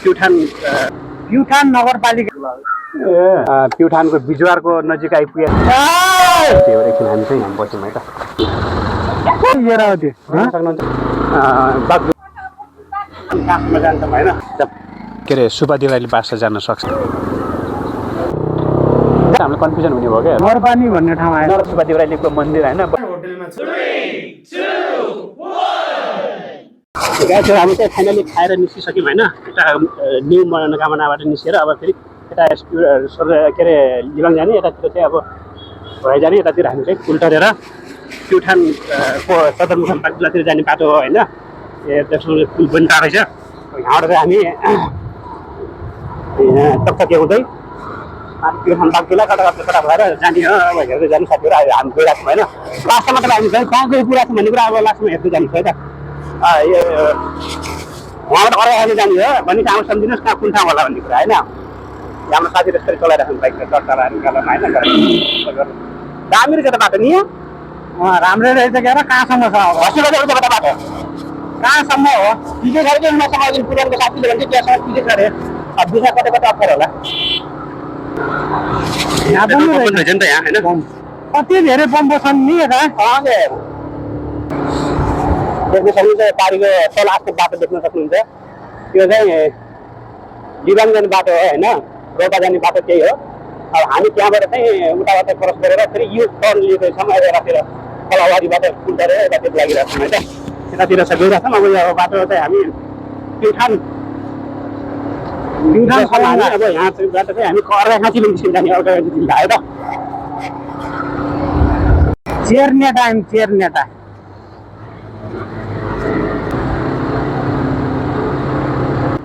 प्युठान नगरपालिका प्युठानको बिजुवारको नजिक आइपुगे त्यो एकछिन हामी चाहिँ यहाँ बस्यौँ है त काठमा जान्छौँ होइन के अरे सुब्बा देउराली बास जान सक्छ हामीलाई कन्फ्युजन हुने भयो क्या नरपानी भन्ने ठाउँ आयो सुब्बा देउरालीको मन्दिर होइन हामी चाहिँ फाइनली खाएर निस्किसक्यौँ होइन यता न्यू मनोकामनाबाट निस्केर अब फेरि यता के अरे लिबाङ जाने यतातिर चाहिँ अब भए जाने यतातिर हामी चाहिँ पुल तरेर प्युठानको सदरमुकाम बागडुग्रातिर जाने बाटो हो होइन त्यसमा पुल पनि टाढै छ यहाँबाट चाहिँ हामी टकटके हुँदै प्युठान बागडुग्रा कता भएर जाने हो अब हेर्दै जानु साथीहरू हामी गइरहेको छौँ होइन लास्टमा त हामी कहाँ गइपुगेको छौँ भन्ने कुरा अब लास्टमा हेर्दै जानु छ है त उहाँबाट अराइहाल्नु जाने हो भने चाहिँ हाम्रो सम्झिनुहोस् कहाँ कुन ठाउँ होला भन्ने कुरा होइन हाम्रो साथी त्यसरी चलाइरहेको बाइक चट्टाहरू निकाल्नु होइन दामी रहेछ त बाटो नि राम्रै रहेछ क्या कहाँसम्म छ हस्पिटल एउटा बाटो कहाँसम्म हो पिछे खाले चाहिँ मसँग अघि पुरानको साथीले भन्छ त्यहाँसम्म पिछे छ अरे अब बिना कता कता अप्ठ्यारो होला यहाँ पनि रहेछ नि त यहाँ होइन कति धेरै पम्प छन् नि यता देख्न सक्नुहुन्छ पारीको तल आजको बाटो देख्न सक्नुहुन्छ त्यो चाहिँ लिबाङ जाने बाटो हो होइन रोपा जाने बाटो त्यही हो अब हामी त्यहाँबाट चाहिँ उताबाट क्रस गरेर फेरि यो टर्न लिएको छौँ अब यतातिर तल अगाडिबाट पुल तरेर यतातिर लागिरहेको छौँ है त यतातिर चाहिँ गइरहेको छौँ अब यो बाटो चाहिँ हामी प्युठान अब यहाँ बाटो चाहिँ हामी अर्घाखाँची निस्किन जाने अर्घाखाँची जिल्ला है त चेयर नेता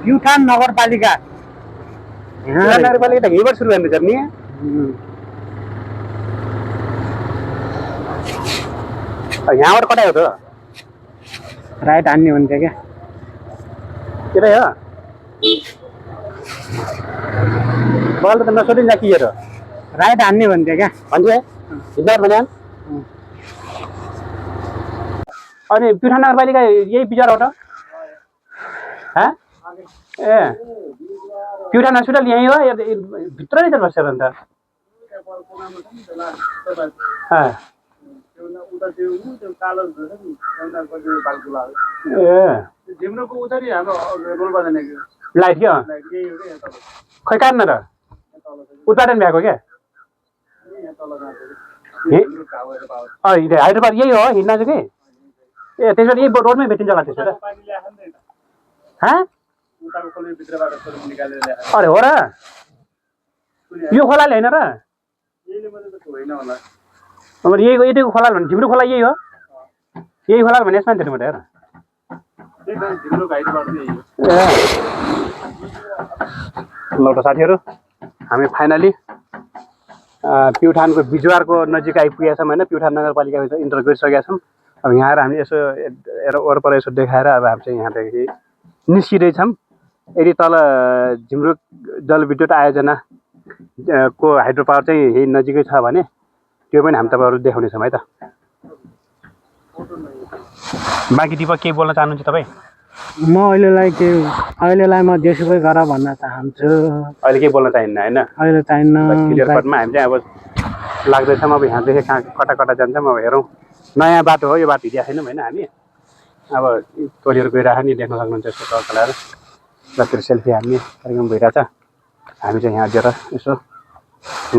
प्युठान नगरपालिका नगरपालिका त यहीँबाट सुरु गर्नु नि यहाँबाट कता हो त राइट हान्ने हुन्थ्यो क्या त्यतै हो बल त नसोधिन्छ कि यो राइट हान्ने भन्थ्यो क्या भन्छ हिजो भने अनि प्युठान नगरपालिका यही बिचार हो त ए प्युठान हस्पिटल यहीँ हो भित्र नै त बसेर अन्त लाइट क्या खै काट्न त उत्पादन भएको क्या हाइड्रोपावर यही हो हिँड्न चाहिँ कि ए त्यसो यही रोडमै भेटिन्छ होला त्यसो त अरे हो र यो खोलाले होइन र यही खोला भने झिम्रो खोला यही हो यही खोला भने यसमा धेरै हेर ल त साथीहरू हामी फाइनली प्युठानको बिजुवारको नजिक आइपुगेका छौँ होइन प्युठान नगरपालिका इन्टर गरिसकेका छौँ अब यहाँ आएर हामी यसो वरपर यसो देखाएर अब हामी चाहिँ यहाँदेखि निस्किँदैछौँ यदि तल झिमरुक जलविद्युत आयोजना को हाइड्रो पावर चाहिँ यही नजिकै छ भने त्यो पनि हामी तपाईँहरू देखाउनेछौँ है त बाँकी दिपक केही बोल्न चाहनुहुन्छ तपाईँ म अहिलेलाई म जेसुकै गर भन्न चाहन्छु अहिले केही बोल्न चाहिन्न होइन अहिले चाहिन्न क्लियर कटमा हामी चाहिँ अब लाग्दैछौँ अब यहाँदेखि कहाँ कता कता जान्छौँ अब हेरौँ नयाँ बाटो हो यो बाटो हिँडेको छैनौँ होइन हामी अब टोलीहरू गइरहेको नि देख्न सक्नुहुन्छ यसो टल चलाएर जतिर सेल्फी हान्ने कार्यक्रम भइरहेछ हामी चाहिँ यहाँ दिएर यसो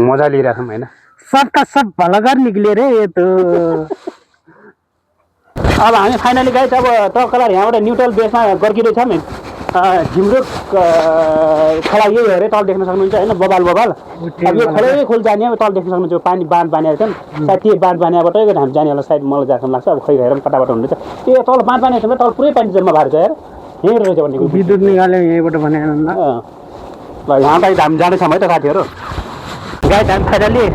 मजा लिइरहेछौँ होइन सबका सब भलगर निक्ले रे त अब हामी फाइनली गए अब टक्कलार यहाँबाट न्युट्रल बेसमा गर्किँदैछौँ झिम्रो खोला यही हो अरे तल देख्न सक्नुहुन्छ होइन बबाल अब यो खोलै खोल जाने अब तल देख्न सक्नुहुन्छ पानी बाँध बाँधेको छन् सायद त्यो बाँध बाँधेबाटै हामी जाने होला सायद मलाई जहाँसम्म लाग्छ अब खै हेरौँ कताबाट हुनुहुन्छ त्यो तल बाँध बाँधेको छ तल पुरै पानी जन्म भएको छ यार यहीँ रहेछ भनेको विद्युत निकाल्यो यहीँबाट भने ल यहाँ त हामी जाँदैछौँ है त साथीहरू गाइड हामी फाइनली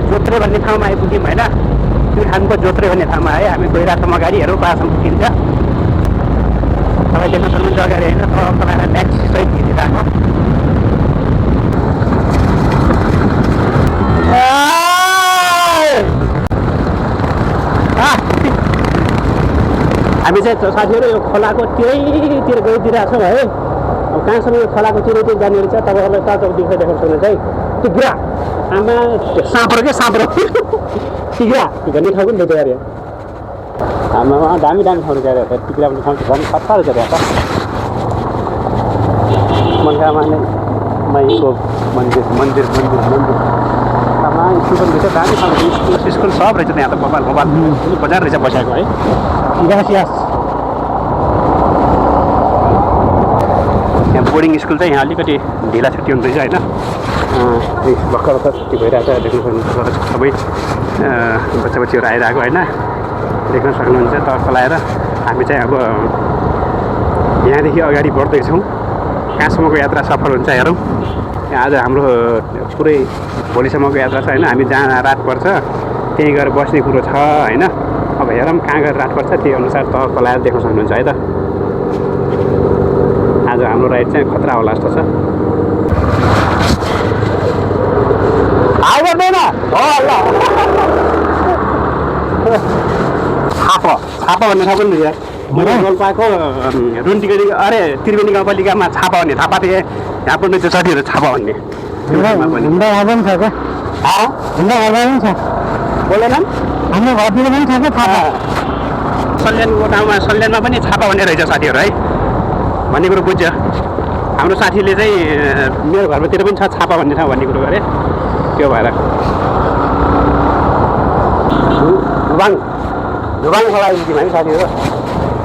जोत्रे भन्ने ठाउँमा आइपुग्यौँ होइन प्युठानको जोत्रे भन्ने ठाउँमा है हामी गइरहेको छौँ अगाडिहरू बासम्म पुगिन्छ तपाईँ देख्न सक्नुहुन्छ अगाडि होइन तपाईँलाई ट्याक्सी सहित हिँडिरहेको हामी चाहिँ साथीहरू यो खोलाको तिरैतिर गइदिरहेको छौँ है कहाँसम्म खोलाको चिरैतिर जाने रहेछ तपाईँहरूलाई टाउको दिखाइ देखाउन सक्नुहुन्छ है टिग्रा आमा साँप र के साँप र टिग्रा भन्ने ठाउँ पनि भेट्यो अरे आमामा दामी दामी ठाउँ रहेछ अरे टिग्रा भन्ने ठाउँ झन् सफा रहेछ अरे मनकामने माईको मन्दिर मन्दिर मन्दिर मन्दिर आमा स्कुल पनि रहेछ दामी ठाउँ स्कुल सब रहेछ त्यहाँ त बबाल बबाल बजार रहेछ बसेको है ग्यास यहाँ बोर्डिङ स्कुल चाहिँ यहाँ अलिकति ढिला छुट्टी हुँदैछ होइन भर्खर भर्खर छुट्टी भइरहेछ देख्न सक्नुहुन्छ सबै बच्चा बच्चीहरू आइरहेको होइन देख्न सक्नुहुन्छ तर्फ लाएर हामी चाहिँ अब यहाँदेखि अगाडि बढ्दैछौँ कहाँसम्मको यात्रा सफल हुन्छ हेरौँ आज हाम्रो पुरै भोलिसम्मको यात्रा छ होइन हामी जहाँ रात पर्छ त्यहीँ गएर बस्ने कुरो छ होइन अब हेरौँ कहाँ गएर रात पर्छ त्यही अनुसार तर्फ लाएर देख्न सक्नुहुन्छ है त आज हाम्रो राइड चाहिँ खतरा होला जस्तो छ छापा भन्ने ठाउँ पनि मैले रोल्पाको रुन्टीगढी अरे त्रिवेणी गाउँपालिकामा छापा भन्ने थाहा पाएको थिएँ यहाँ पनि त्यो साथीहरू छापा भन्ने बोलेन हाम्रो घरतिर पनि छ सल्यानको ठाउँमा सल्यानमा पनि छापा भन्ने रहेछ साथीहरू है भन्ने कुरो बुझ्यो हाम्रो साथीले चाहिँ मेरो घरमातिर पनि छ छापा भन्ने ठाउँ भन्ने कुरो गरे त्यो भएर ढुबाङ ढुबाङ खोला आइपुग्यौँ है साथीहरू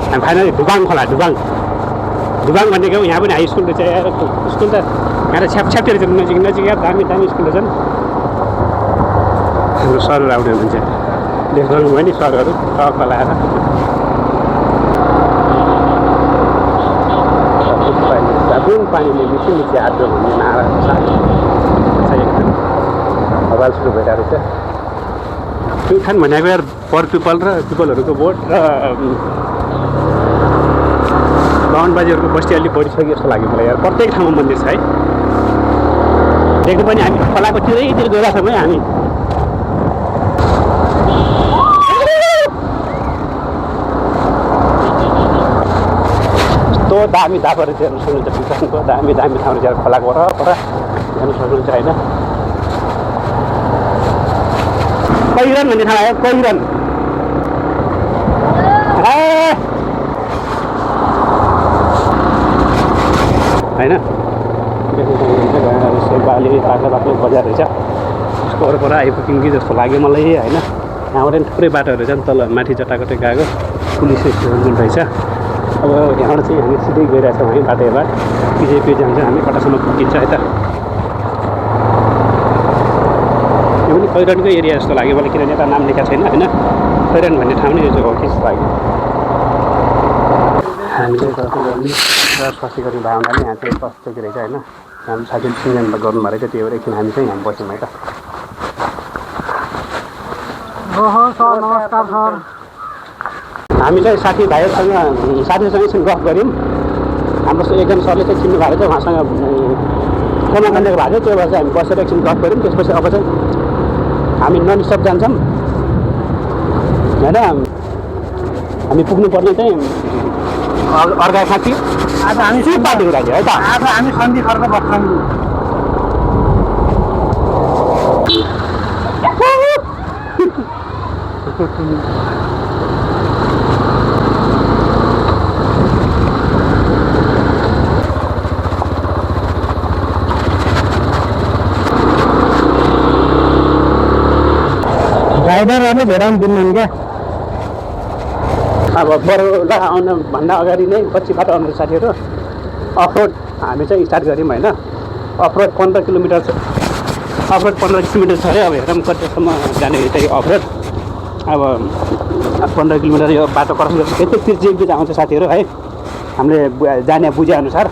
हामी फाइनली ढुबाङ खोला ढुबाङ भनेको यहाँ पनि हाई स्कुल रहेछ स्कुल त यहाँ त छ्यापछ्याप्टी रहेछ नजिक नजिक यहाँ दामी दामी स्कुल रहेछन् हाम्रो सरहरू आउने मान्छे देख्नु भयो नि सरहरू टक्क लाएर पानीले मिठी मिठी हात भन्ने नारा चाहिँ एकदम हवाल सुरु भइरहेको रहेछ प्युठान भनेको यार पर पिपल र पिपलहरूको बोट र बाहुनबाजीहरूको बस्ती अलिक बढिसक्यो जस्तो लाग्यो मलाई यार प्रत्येक ठाउँमा मन्दिर छ है देख्नु पनि हामी खोलाको तिरैतिर गएका छौँ है हामी यस्तो दामी धापाहरू हेर्नु सक्नुहुन्छ पिछाडिको दामी दामी ठाउँ रहेछ खोलाको वरपर हेर्नु सक्नुहुन्छ होइन कैरन भन्ने ठाउँ आयो कैरन होइन बाली बाटो बाटो बजार रहेछ त्यसको वरपर आइपुग्यौँ कि जस्तो लाग्यो मलाई होइन यहाँबाट पनि थुप्रै बाटोहरू छ नि तल माथि जताकतै गएको पुलिस स्टेसन पनि रहेछ अब यहाँबाट चाहिँ हामी सिधै गइरहेछौँ है बाटो हेर्दा पिजे जान्छ हामी कतासम्म पुगिन्छ है त यो पनि कैरनकै एरिया जस्तो लाग्यो मलाई किनभने यता नाम लेखा छैन होइन कैरन भन्ने ठाउँ नै यो जग्गा हो कि जस्तो लाग्यो हामीले स्वास्थ्य गर्ने भाइ हुनाले यहाँ चाहिँ स्वास्थ्य रहेछ होइन हाम्रो साथीले सिङ्गन गर्नुभएको रहेछ त्यही भएर एकछिन हामी चाहिँ यहाँ बस्यौँ है त सर नमस्कार सर हामी चाहिँ साथीभाइहरूसँग एकछिन गफ गऱ्यौँ हाम्रो एकजना सरले चाहिँ चिन्नु भएको थियो उहाँसँग फोनमा कन्ट्याक्ट भएको थियो त्यही भएर चाहिँ हामी बसेर एकछिन गफ गऱ्यौँ त्यसपछि अब चाहिँ हामी नन स्टप जान्छौँ होइन हामी पुग्नुपर्ने चाहिँ अर्घाखाँची आज हामी चाहिँ बाटोको लागि है त आज हामी सन्धि खर्क बस्छौँ ड्राइभरहरू भेटाउनु दिनुहुन् क्या अब बरोडा आउनुभन्दा अगाडि नै पछिबाट आउने साथीहरू अफरोड हामी चाहिँ स्टार्ट गऱ्यौँ होइन अफरोड 15 किलोमिटर छ अफरोड 15 किलोमिटर छ अरे अब हेरौँ कतिसम्म जाने त्यही अफरोड अब 15 किलोमिटर यो बाटो क्रस गरेर यस्तै पिर्ची आउँछ साथीहरू है हामीले जाने बुझेअनुसार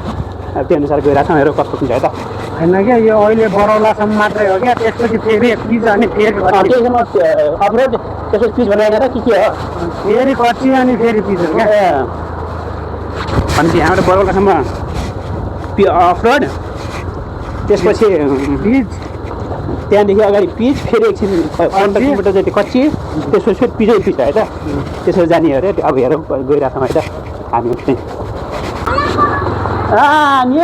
त्यो अनुसार गइरहेको छौँ हेरौँ कस्तो हुन्छ है त होइन क्या यो अहिले बरौलासम्म मात्रै हो क्या त्यसपछि फेरि पिच अनि फेरि त्यसमा अफरोड त्यसपछि पिच बनाएर के हो फेरि कच्ची अनि फेरि पिच हो क्या भनेपछि यहाँबाट बरौलासम्म अफरोड त्यसपछि पिच त्यहाँदेखि अगाडि पिच फेरि एकछिन 15 किलोमिटर जति कच्ची त्यसपछि फेरि पिचै पिच है त त्यसरी जाने अरे अब हेरौँ गइरहेको छौँ है त हामी चाहिँ नि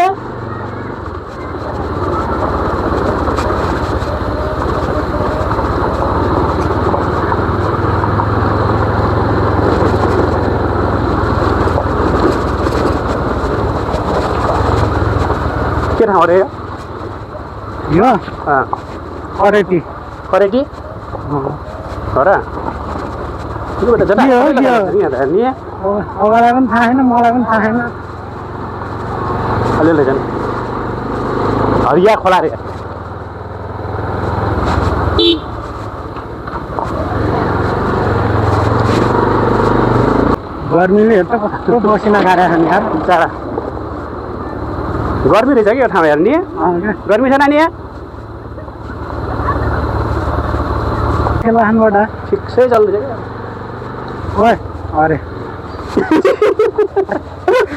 के ठाउँ अरे यो अँ करेटी करेटी हो र तिमीबाट जता के हो, के हो? नि अगाडि पनि थाहा छैन मलाई पनि थाहा छैन अलिअलि छन् हरिया खोला रे गर्मीले हेर्छ कस्तो पसिना गाडेको छ नि यार बिचरा गर्मी रहेछ कि यो ठाउँ हेर्ने क्या गर्मी छ नानी खेलाखानबाट ठिक्सै चल्दैछ क्या ओए अरे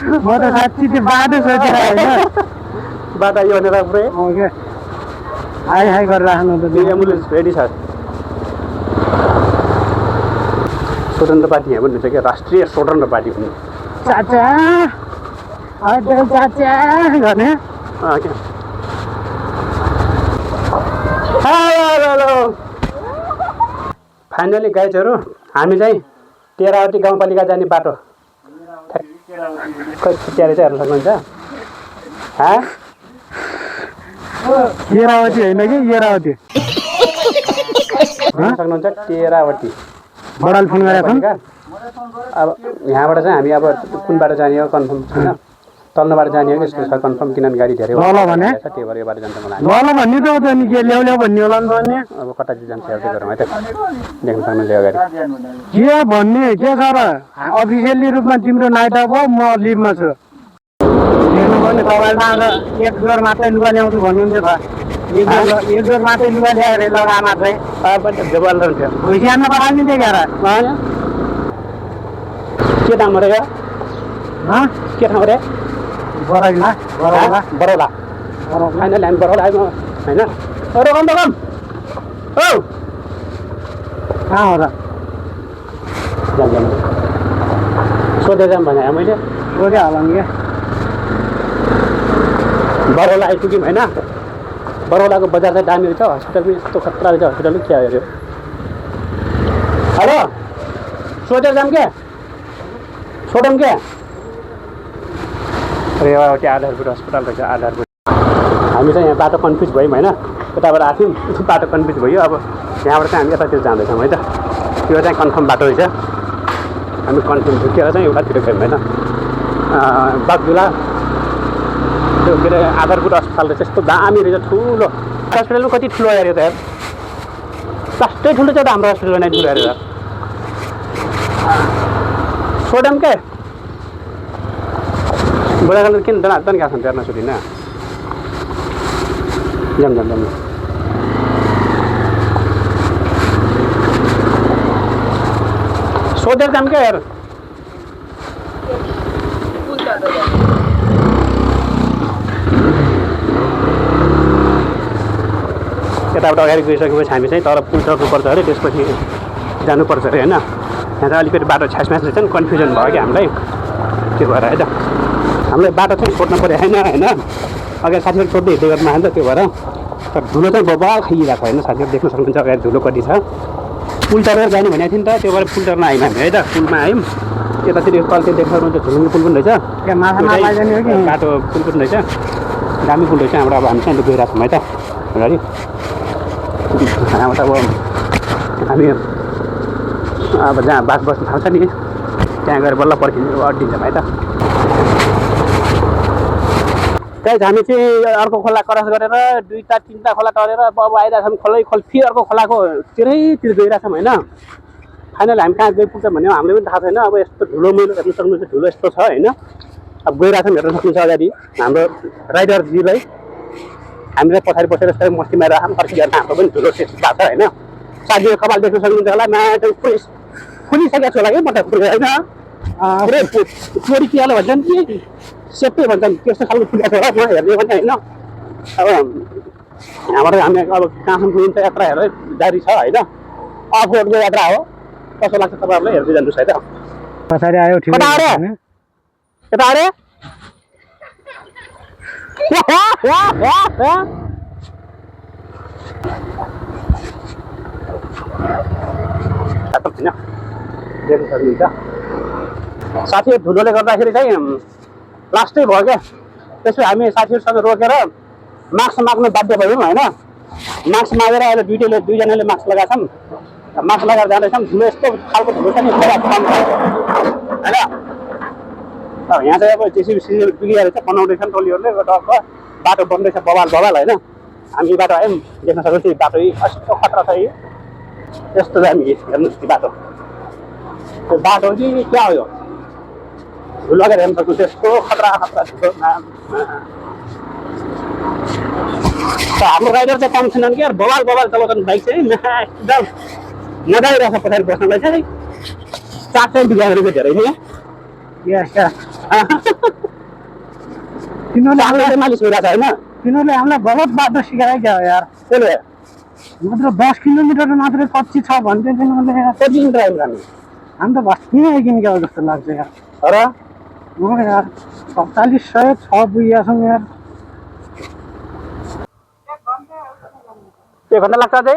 म त साँच्ची त्यो बाटो सोचेर होइन बाटो आयो भनेर पुरै क्या हाई हाई गरेर राख्नु त त्यो एम्बुलेन्स रेडी छ स्वतन्त्र पार्टी यहाँ पनि छ क्या राष्ट्रिय स्वतन्त्र पार्टी पनि चाचा अटल चाचा गर्ने क्या हेलो फाइनली गाइजहरू हामी चाहिँ तेह्रवटी गाउँपालिका जाने बाटो खै छुट्याएर चाहिँ हेर्न सक्नुहुन्छ एरावती होइन कि एरावती हेर्न सक्नुहुन्छ तेह्रवटी बडाल फोन गरेको अब यहाँबाट चाहिँ हामी अब कुन बाटो जाने हो कन्फर्म छैन तल्लोबाट जाने हो कि यसको छ कन्फर्म किनभने गाडी धेरै ल भने त्यही भएर यो बाटो जान्छ मलाई ल भन्ने त नि के ल्याउ ल्याउ भन्ने होला नि त अनि अब कता चाहिँ जान्छ एउटा गरौँ है त देख्न सक्नुहुन्छ अगाडि के भन्ने के छ र अफिसियली रूपमा तिम्रो नाइट अफ हो म लिभमा छु हेर्नु भने तपाईँले आज एक जोर मात्रै लुगा ल्याउँछु भन्नुहुन्थ्यो त एक जोर मात्रै लुगा ल्याएर लगा मात्रै जबल रहन्थ्यो भुइँ आन्न पठाल्ने थियो क्यार के ठाउँ अरे के ठाउँ अरे बरैला बरौला बरौला फाइनल हामी बरौला आयौँ होइन रोकम रोकम औ कहाँ हो र जाम जाम सोधेर जाम भने मैले सोधे होला नि क्या बरौला आइपुग्यौँ होइन बरौलाको बजार चाहिँ दामी रहेछ हस्पिटल पनि यस्तो खतरा रहेछ हस्पिटल पनि क्या हेऱ्यो हेलो सोधेर जाम क्या सोधौँ क्या रेवावटी आधारपुर अस्पताल रहेछ आधारपुर हामी चाहिँ यहाँ बाटो कन्फ्युज भयौँ होइन यताबाट आथ्यौँ बाटो कन्फ्युज भयो अब यहाँबाट चाहिँ हामी यतातिर जाँदैछौँ है त त्यो चाहिँ कन्फर्म बाटो रहेछ हामी कन्फर्म झुकेर चाहिँ एउटातिर गयौँ होइन बागदुला त्यो के अरे आधारपुर अस्पताल रहेछ यस्तो दामी रहेछ ठुलो हस्पिटल पनि कति ठुलो हेऱ्यो त यार लास्टै ठुलो छ त हाम्रो हस्पिटल नै ठुलो हेरेर सोडम के बुढाकाल किन दन गएको छ हेर्न सोधिन जाम जाम जाम सोधेर जाम क्या यार यताबाट अगाडि गइसकेपछि हामी चाहिँ तर पुल चढ्नुपर्छ अरे त्यसपछि जानुपर्छ अरे होइन यहाँ चाहिँ अलिकति बाटो छ्यासम्यास रहेछ नि कन्फ्युजन भयो कि हामीलाई त्यो भएर है त हामीलाई बाटो चाहिँ छोड्नु पऱ्यो होइन अगाडि साथीहरू छोड्दै हिँड्दै गर्नु नि त त्यो भएर तर धुलो चाहिँ बबाल खाइरहेको होइन साथीहरू देख्न सक्नुहुन्छ अगाडि धुलो कति छ पुल चढेर जाने भनेको थियो नि त त्यो भएर पुल चढ्न आयौँ हामी है त पुलमा आयौँ यतातिर तलतिर देख्न सक्नुहुन्छ झुलुङ्गी पुल पनि रहेछ बाटो पुल पनि रहेछ दामी पुल रहेछ हाम्रो अब हामी चाहिँ गइरहेको छौँ है त अगाडि यहाँबाट अब हामी अब जहाँ बास बस्नु थाल्छ नि त्यहाँ गएर बल्ल पर्खिनु अड्डिन्छौँ है त त्यही हामी चाहिँ अर्को खोला क्रस गरेर दुईवटा तिनवटा खोला टरेर अब आइरहेको छौँ खोलै खोल फेरि अर्को खोलाको तिरैतिर गइरहेछौँ होइन फाइनल हामी कहाँ गइपुग्छ भन्ने हामीले पनि थाहा छैन अब यस्तो धुलो मैलो हेर्न सक्नुहुन्छ धुलो यस्तो छ होइन अब गइरहेछौँ हेर्न सक्नुहुन्छ अगाडि हाम्रो राइडरजीलाई हामीलाई पछाडि बसेर यस्तै मस्ती मारेर आम फर्किएर हाम्रो पनि धुलो भएको छ होइन साथीहरू कपाल देख्न सक्नुहुन्छ होला म्याट फुलिसकेको छु होला कि मोटा फुल होइन पुरै चोरी किहाल्यो भन्छन् कि सेप्पै भन्छन् त्यस्तो खालको फुलेको छ होला म हेर्ने पनि होइन अब यहाँबाट हामी अब कहाँसम्म पुगिन्छ यात्रा हेरेर जारी छ होइन अफ रोडको यात्रा हो कस्तो लाग्छ तपाईँहरूलाई हेर्दै जानुहोस् है त पछाडि आयो ठिक यता अरे देख्न सक्नुहुन्छ साथीहरू धुलोले गर्दाखेरि चाहिँ लास्टै भयो क्या त्यसपछि हामी साथीहरूसँग रोकेर मास्क माग्नु बाध्य भयौँ होइन मास्क मागेर अहिले दुईजनाले मास्क लगाएका छन् मास्क लगाएर जाँदैछौँ धुलो यस्तो खालको धुलो छ नि होइन यहाँ चाहिँ अब जेसिबी सिजिबी बिग्रिएर चाहिँ बनाउँदैछन् टोलीहरूले बाटो बन्दैछ बवाल होइन हामी यो बाटो आयौँ देख्न सक्नुहुन्छ यो बाटो कस्तो खतरा छ यो यस्तो दामी हेर्नुहोस् यो बाटो त्यो बाटो चाहिँ क्या हो यो लगेर हेर्नु सक्नु त्यस्तो खतरा धुलो हाम्रो राइडर चाहिँ कम छैनन् कि यार बवाल चलाउँछन् बाइक चाहिँ एकदम मजा आइरहेछ पछाडि बस्नलाई चाहिँ 4 टाइम बिगारेर धेरै थियो तिनीहरूले हामीलाई मालिस भइरहेछ होइन तिनीहरूले हामीलाई गलत बाटो सिकायो क्या यार त्यसले मात्र 10 किलोमिटर मात्रै कच्ची छ भन्थे तिनीहरूले यार कति किलोमिटर आयौँ हामी हामी त भस्किनै आइकिन क्या जस्तो लाग्छ यार र यार 4706 पुगेका छौँ यार 1 घन्टा लाग्छ अझै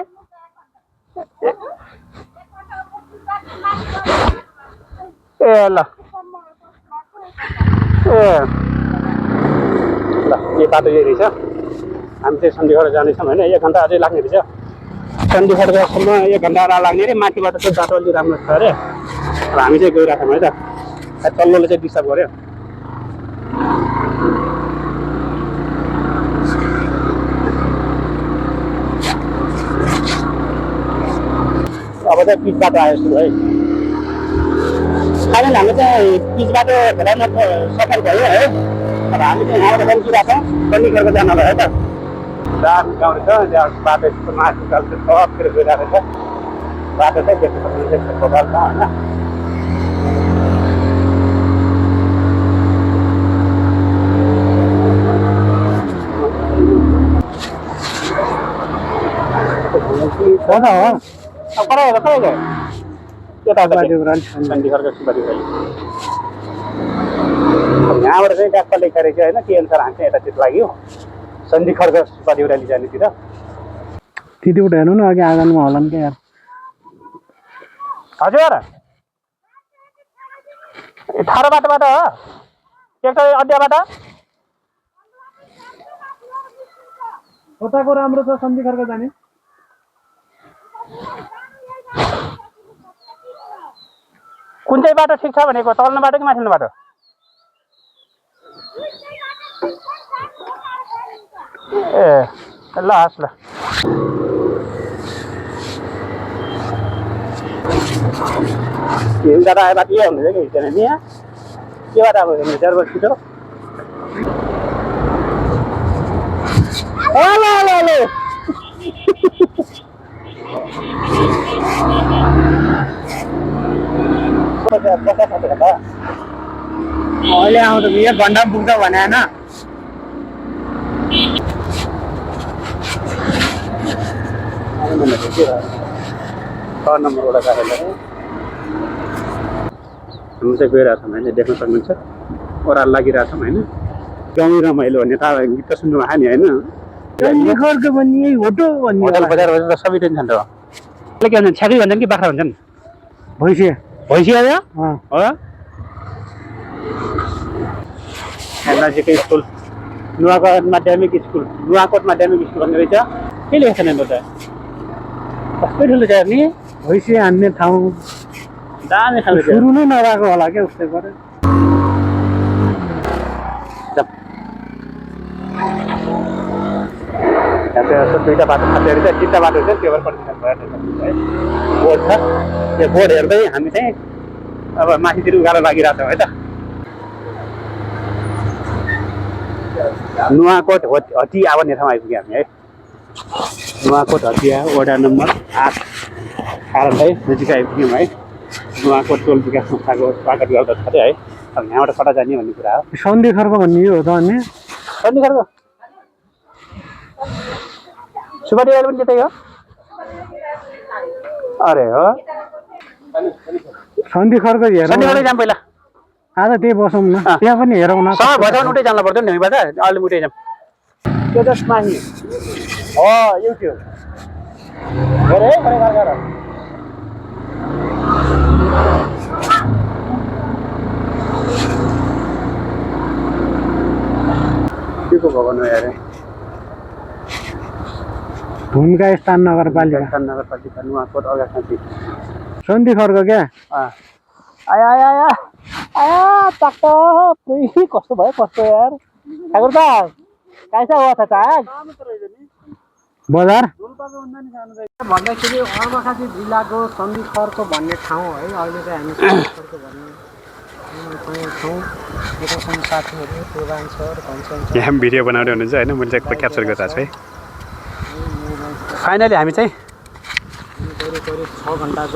ए ल यो बाटो यही रहेछ हामी चाहिँ चण्डीगढ जानेछौँ होइन 1 घन्टा अझै लाग्ने रहेछ चण्डीगढसम्म 1 घन्टा लाग्ने अरे माथिबाट चाहिँ बाटो अलि राम्रो छ अरे र हामी चाहिँ गइरहेको छौँ है त तल्लोले चाहिँ डिस्टर्ब गर्यो अब चाहिँ पिच बाटो आयो सुरु है फाइनल हाम्रो चाहिँ पिच बाटो भेलाउन सफल भयो है अब हामी चाहिँ यहाँबाट बन्किरहेको छौँ चण्डीगढको जानलाई है त दामी गाउँ रहेछ त्यहाँ बाटो यस्तो मासु चाल्छ सबतिर गइरहेको रहेछ बाटो चाहिँ देख्न सक्नुहुन्छ यस्तो बगाल छ होइन कता गयो चण्डीगढको सुबादेउराली यहाँबाट चाहिँ ट्याक्क लेखा रहेछ होइन के अनुसार हामी चाहिँ यतातिर लाग्यो चण्डीगढको सुबादेउराली जानेतिर त्यतिबाट हेर्नु न अघि आँगनमा होला नि क्या यार हजुर ठाडो बाटोबाट हो ट्र्याक्टर अड्डाबाट कताको राम्रो छ चण्डीगढको जाने कुन चाहिँ बाटो ठिक छ भनेको तल्लो बाटो कि माथिल्लो बाटो ए ल हस् ल हिँड्दा आए बाटो के हुँदैछ कि हिँड्दैन नि यहाँ के बाटो अब हिँड्नु छिटो अहिले आउँछ 1 घन्टा पुग्छ भने होइन नम्बरबाट कार्यालय हामी चाहिँ गइरहेको छौँ होइन देख्न सक्नुहुन्छ ओह्रालो लागिरहेको छौँ होइन गाउँ रमाइलो भन्ने त गीत त सुन्नु आयो नि होइन चण्डीगढको पनि यही होटो भन्ने होटल बजार त सबै टेन्सन त हो के भन्छन् छ्यापी भन्छन् कि बाख्रा भन्छन् भैँसी भइसक्यो हो नजिकै स्कुल नुवाकोट माध्यमिक स्कुल भन्ने रहेछ के लेखेको छ नि त कस्तो ठुलो छ नि भैँसी हान्ने ठाउँ दामी खालको सुरु नै नरहेको होला क्या उसले गरे दुईवटा बाटो खाँदै रहेछ 3टा बाटो छ त्यो भएर पर्मिसन भयो है बोर्ड छ त्यो बोर्ड हेर्दै हामी चाहिँ अब माथितिर उकालो लागिरहेको छौँ है त नुवाकोट हटिया भन्ने ठाउँ आइपुग्यौँ हामी है नुवाकोट हटिया वडा नम्बर 8 कार्यालय नजिक आइपुग्यौँ है नुवाकोट टोल विकास संस्थाको स्वागत गर्दछ है अब यहाँबाट कता जाने भन्ने कुरा हो सन्धिखर्क भन्ने हो त अनि सन्धिखर्क सुबादेउराली पनि त्यतै हो अरे हो सन्धिखर्क हेरौँ सन्धिखर्क जाऊँ पहिला आज त्यही बसौँ न त्यहाँ पनि हेरौँ न सँग भएछ भने उठै जानु पर्छ नि हामीबाट अहिले उठै जाऊँ तेजस माही हो युट्युब हेरे खरे गर के को भवन हो यार भूमिका स्थान नगरपालिका नुवाकोट अगाखाँची सन्धि खर्क क्या आया आया आया आया चाक कस्तो भयो कस्तो यार ठाकुर दा कैसा हुआ था चाक बजार भन्दाखेरि अर्घाखाँची जिल्लाको सन्धि खर्क भन्ने ठाउँ है अहिले चाहिँ हामी सन्धि खर्क भन्ने छौँ यता साथीहरू पूर्वाञ्चल घनश्याम यहाँ भिडियो बनाउँदै हुनुहुन्छ होइन मैले चाहिँ एकदम क्याप्चर गरिरहेको छु है फाइनली हामी चाहिँ करिब 6 घन्टाको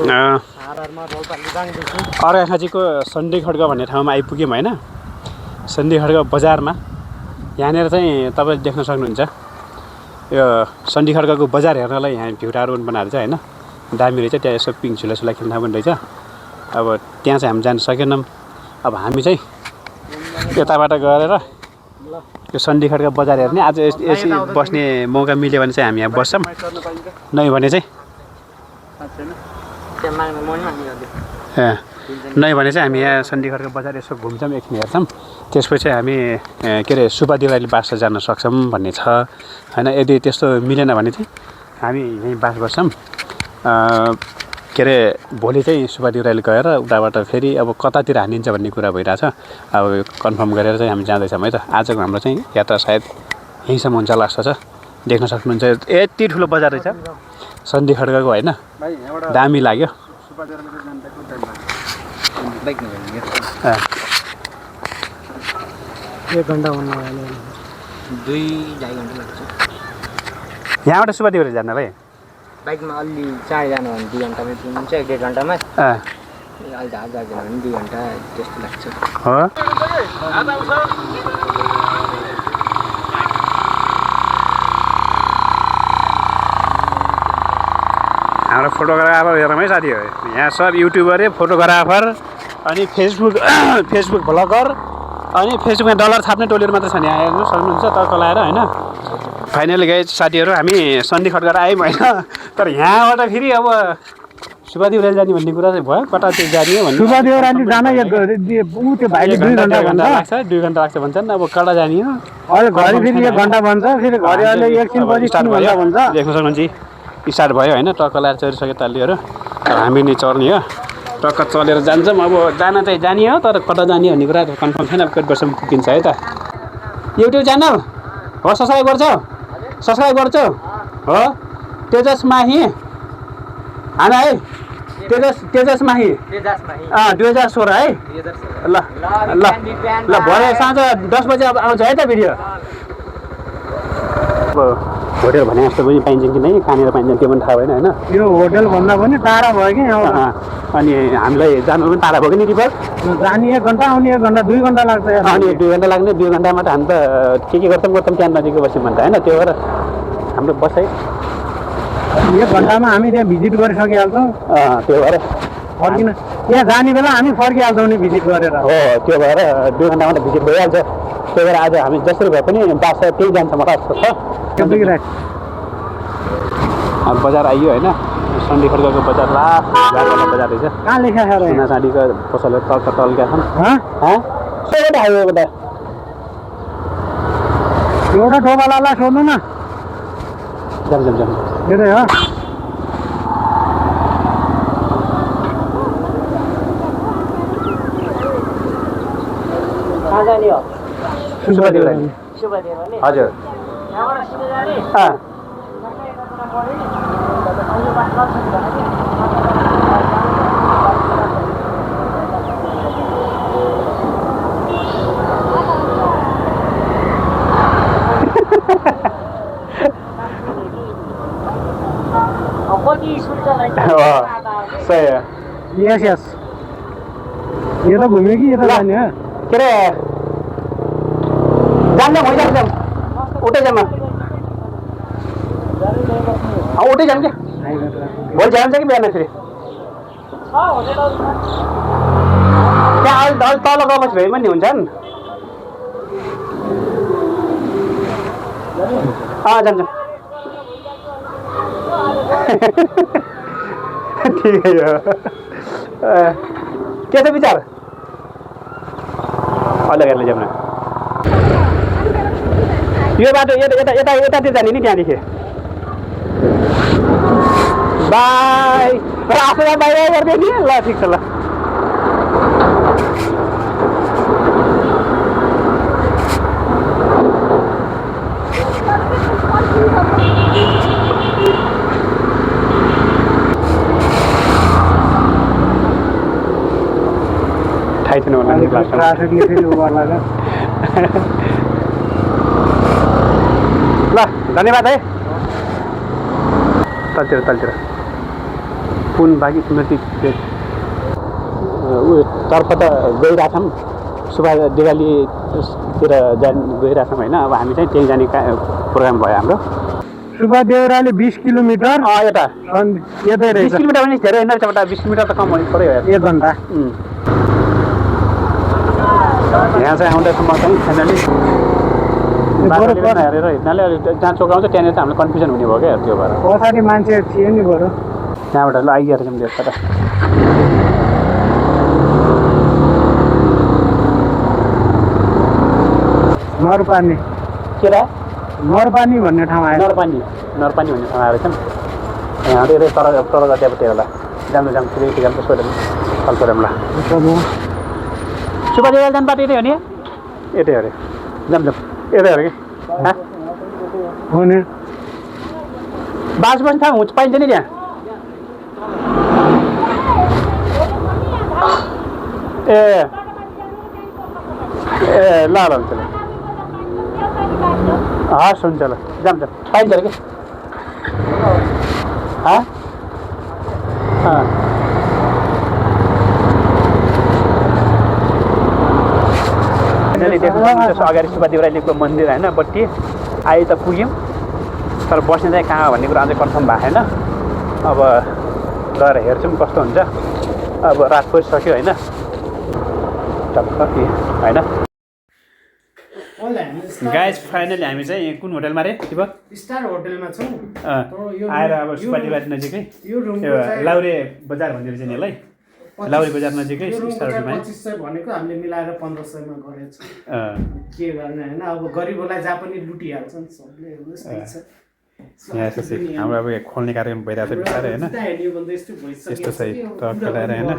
आधारमा रोल्पालिङदेखि अर्घाखाँचीको सन्धि खड्ग भन्ने ठाउँमा आइपुग्यौँ होइन सन्धि खड्ग बजारमा यहाँनिर चाहिँ तपाईँले देख्न सक्नुहुन्छ यो सन्धि खड्गको बजार हेर्नलाई यहाँ भ्युटाहरू पनि बनाएर चाहिँ होइन दामी रहेछ त्यहाँ यसो पिङ झुला खेल्न पनि रहेछ अब त्यहाँ चाहिँ हामी जान सकेनौँ अब हामी चाहिँ यताबाट गरेर यो सन्धि खड्ग बजार हेर्ने आज यसरी बस्ने मौका मिल्यो भने चाहिँ हामी यहाँ बस्छौँ नै भने चाहिँ नै भने चाहिँ हामी यहाँ सन्धि खड्ग बजार यसो घुम्छौँ एकछिन हेर्छौँ त्यसपछि हामी के अरे सुब्बा देउराली बास जान सक्छौँ भन्ने छ होइन यदि त्यस्तो मिलेन भने चाहिँ हामी यहीँ बास गर्छौँ के अरे भोलि चाहिँ सुब्बा देउराली गएर उताबाट फेरि अब कतातिर हानिन्छ भन्ने कुरा भइरहेछ अब कन्फर्म गरेर चाहिँ हामी जाँदैछौँ है त आजको हाम्रो चाहिँ यात्रा सायद यहीँसम्म हुन्छ जस्तो छ देख्न सक्नुहुन्छ यति ठुलो बजार रहेछ सन्धि खड्गको होइन दामी लाग्यो एक घन्टा भन्नु भयो 2-2.5 घन्टा लाग्छ यहाँबाट सुब्बा देउराली जान भाइ बाइकमा अलि चाँडै जानु भने 2 घन्टामै पुग्नुहुन्छ 1.5 घन्टामा अलि ढाड जाँदैन भने 2 घन्टा त्यस्तो लाग्छ हो हाम्रो फोटोग्राफर हेरौँ है साथीहरू यहाँ सब युट्युबर फोटोग्राफर अनि फेसबुक भ्लगर अनि फेसबुकमा डलर छाप्ने टोलीहरू मात्र छन् यहाँ हेर्नु सक्नुहुन्छ तर्क लाएर होइन फाइनली गए साथीहरू हामी सन्धि खड्ग आयौँ होइन तर यहाँबाट फेरि अब सुब्बा देउराली जाने भन्ने कुरा चाहिँ भयो कता चाहिँ जाने हो भन्ने सुब्बा देउराली जान त्यो भाइले 2 घन्टा लाग्छ 2 घन्टा लाग्छ भन्छन् अब कता जाने हो अहिले घरि फेरि 1 घन्टा भन्छ फेरि घरि अहिले एकछिन पछि स्टार्ट 3 घन्टा भन्छ देख्न सक्नुहुन्छ स्टार्ट भयो होइन टक्क लाएर चढिसक्यो तल्लीहरू अब हामी नै चढ्ने हो टक्क चलेर जान्छौँ अब जान चाहिँ जाने हो तर कता जाने भन्ने कुरा कन्फर्म छैन कति वर्षमा पुगिन्छ है त युट्युब च्यानल हो सब्सक्राइब गर्छौ हो तेजस माही हाना है तेजस माही 2016 है ल ल ल भरे साँझ 10 बजे अब आउँछ है त भिडियो अब होटेल भने जस्तो पनि पाइन्छ कि नै कहाँनिर पाइन्छ त्यो पनि थाहा भएन होइन यो होटल भन्दा पनि टाढा भयो कि यहाँबाट अनि हामीलाई जानु पनि टाढा भयो कि नि रिपोर्ट जाने 1 घन्टा आउने 1 घन्टा 2 घन्टा लाग्छ अनि 2 घन्टा लाग्ने 2 घन्टामा त हामी त के गर्छौँ त्यहाँ नजिकै बस्यौँ भने त होइन त्यो भएर हाम्रो बसाइ 1 घन्टामा हामी त्यहाँ भिजिट गरिसकिहाल्छौँ त्यो भएर फर्किन त्यहाँ जाने बेला हामी फर्किहाल्छौँ नि भिजिट गरेर हो त्यो भएर 2 घन्टामा त भिजिट भइहाल्छ त्यही भएर आज हामी जसरी भए पनि बास त्यही जान्छ मलाई जस्तो छ अब बजार आइयो होइन सन्धि खड्गको बजार लास्ट जाने बजार रहेछ कहाँ लेखा छ र सोना चाँदीको पसलहरू तल्का छन् हाइवेबाट एउटा टोपालालाई सोध्नु न जाम त्यतै हो कहाँ जाने हो सुब्बा देउराली हजुर यहाँबाट सिधै जाने सही हो यस यो त घुम्यो कि यता जाने हो के अरे जान्छ भइजान्छ उठै जाम उठै जाम क्या भोलि जान्छ कि बिहान फेरि त्यहाँ अलि तल गएपछि भए पनि हुन्छन् जान्छ ठिकै हो के छ विचार अलग हेर्नु जाउँ न यो बाटो यतातिर जाने नि त्यहाँदेखि बाई र आफूलाई बाई गरिदियो नि ल ठिक छ ल थाहै छैन होला नि ट्राफिकले फेरि उभा ल धन्यवाद है तलतिर पुन बाँकी स्मृति उयो तर्फ त गइरहेछौँ सुभाष देवालीतिर गइरहेछौँ होइन अब हामी चाहिँ त्यहीँ जाने प्रोग्राम भयो हाम्रो सुब्बा देउराली 20 किलोमिटर यता यतै 20 रहेछ किलोमिटर पनि धेरै होइन रहेछ 20 किलोमिटर त कम हुनु पऱ्यो 1 घन्टा यहाँ चाहिँ आउँदासम्म चाहिँ फाइनली हेरेर हिँड्नाले जहाँ चोकाउँछ त्यहाँनिर त हामीलाई कन्फ्युजन हुने भयो क्या त्यो भएर पछाडि मान्छे थियो नि बरु त्यहाँबाट ल आइहाल्छ नि देख्छ त नरपानी के र नरपानी भन्ने ठाउँ आयो नरपानी भन्ने ठाउँ आएर चाहिँ यहाँ धेरै तर गतिपट्टि होला जानु फेरि यति गाम सोधौँ कल सोधौँ ल सुब्बा देवाल जानु बाटो यतै हो नि यतै अरे जाउँ यतै अरे कि हो नि बास बस्ने ठाउँ पाइन्छ नि त्यहाँ ए ल हुन्छ ल हस् हुन्छ ल जाउँ पाइन्छ अरे कि अगाडि सुब्बा देउरालीको मन्दिर होइन बट्टी आइ त पुग्यौँ तर बस्ने चाहिँ कहाँ भन्ने कुरा अझै कन्फर्म भएको छैन अब गएर हेर्छौँ कस्तो हुन्छ अब रात परिसक्यो होइन टक्क होइन गाइज फाइनली हामी चाहिँ कुन होटलमा रे दिपक स्टार होटलमा छौँ आएर अब सुब्बा देउराली नजिकै लाउरे बजार भनिदिएर चाहिँ यसलाई लाउरे बजार नजिकै स्टार होटलमा 2500 भनेको हामीले मिलाएर 1500 मा गरेछौँ के गर्ने होइन अब गरिबहरूलाई जहाँ पनि लुटिहाल्छ नि सबले यहाँ यसो हाम्रो अब खोल्ने कार्यक्रम भइरहेको छ बिस्तारै होइन यस्तो चाहिँ टक्कलाएर होइन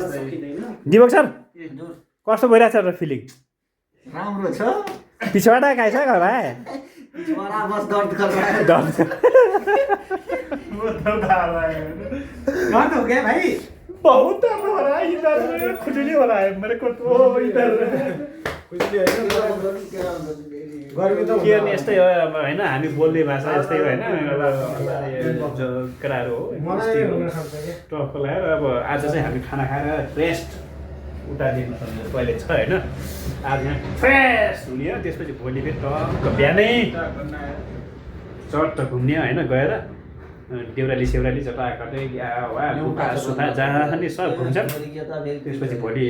दिपक सर कस्तो भइरहेछ र फिलिङ राम्रो छ पिछवाड़ा कैसा कर रहा है पिछवाड़ा बस दर्द कर रहा है दर्द वो दर्द आ रहा है दर्द हो गया भाई बहुत दर्द हो रहा है इधर खुजली हो रहा है मेरे को तो इधर खुजली है गर्मी त के अनि यस्तै हो अब हैन हामी बोल्ने भाषा यस्तै हो हैन जो केटाहरु हो मलाई हुन सक्छ के टक्क लगाएर अब आज चाहिँ हामी खाना खाएर रेस्ट उता दिनु टोयलेट छ हैन आज यहाँ फ्रेस हुने हो त्यसपछि भोलि फेरि टक्क बिहानै चट्ट घुम्ने हैन गएर देउराली सेउराली जताकतै वा लुका सुता जहाँ नि सब घुम्छ त्यसपछि भोलि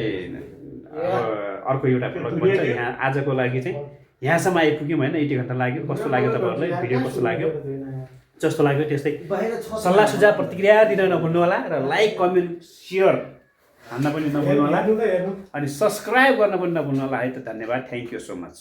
अर्को एउटा भ्लग बन्छ यहाँ आजको लागि चाहिँ यहाँसम्म आइपुग्यौँ होइन 80 घन्टा लाग्यो कस्तो लाग्यो तपाईँहरूलाई भिडियो कस्तो लाग्यो जस्तो लाग्यो त्यस्तै सल्लाह सुझाव प्रतिक्रिया दिन नभुल्नु होला र लाइक कमेन्ट सेयर हान्न पनि नभुल्नु होला अनि सब्सक्राइब गर्न पनि नभुल्नु होला है त धन्यवाद थ्याङ्क यू सो मच